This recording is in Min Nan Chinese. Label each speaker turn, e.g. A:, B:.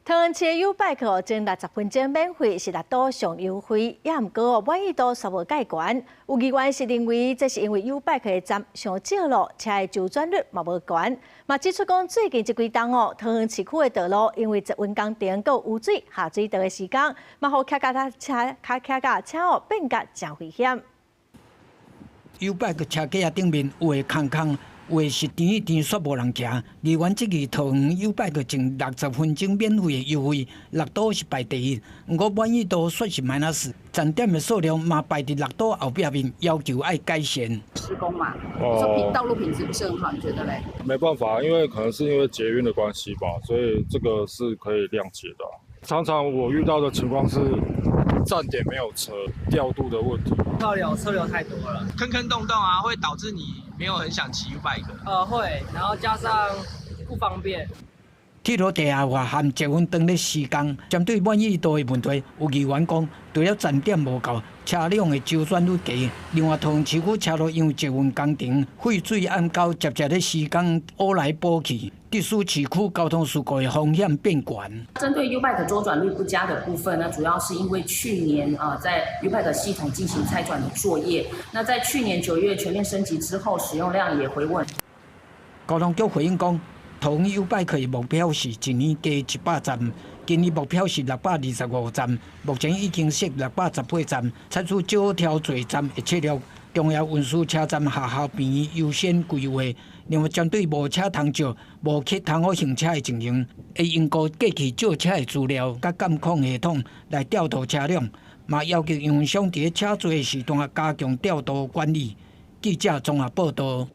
A: 桃園市 YouBike 哦，前60分鐘免費是六都上優惠，也毋過哦滿意度煞無蓋懸。有議員是認為這是因為 YouBike 的站傷少咯，車的周轉率嘛無懸。嘛指出講最近這幾冬哦，桃園市區的道路因為捷運工程閣污水下水道的施工，嘛予騎腳踏車、較騎腳車哦變甲誠危險。
B: YouBike 車架頂面有的空空，有的是甜一甜煞無人騎。議員質疑桃園 YouBike 前60分鐘免費的優惠，六都是排第一，毋過滿意度煞是 minus，站點的數量嘛排佇六都後壁面，要求愛改善。
C: 施工嘛，說品道路品質不是很好，你覺得嘞？
D: 沒辦法，因為可能是因為捷運的關係吧，所以這個是可以諒解的。常常我遇到的情況是站點沒有車，調度的問題。
E: 車流太多了，
F: 坑坑洞洞啊，會導致你沒有很想騎 YouBike。
E: 會，然後加上不方便。
B: 鐵路地下化和捷運當咧施工，針對滿意度的問題，有議員講，除了站點無夠，車輛的周轉率低，另外桃園市區車路因為捷運工程廢水暗溝捷捷咧施工，烏來補去，致使市區交通事故的風險變懸。
G: 針對 YouBike 周轉率不佳的部分呢，主要是因為去年啊，在 YouBike 系統進行拆轉的作業，那在去年9月全面升級之後，使用量也回穩。
B: 交通局回應講，桃園 YouBike 的目標是一年加100站，今年目標是625站，目前已經設618站，採取少挑濟站的策略。重要運輸車站、學校、病院優先規劃。另外，針對無車通借、無客通好行車的情形，會用過去借車的資料佮監控系統來調度車輛，嘛要求營運商佇車濟的時段加強調度管理。記者綜合報道。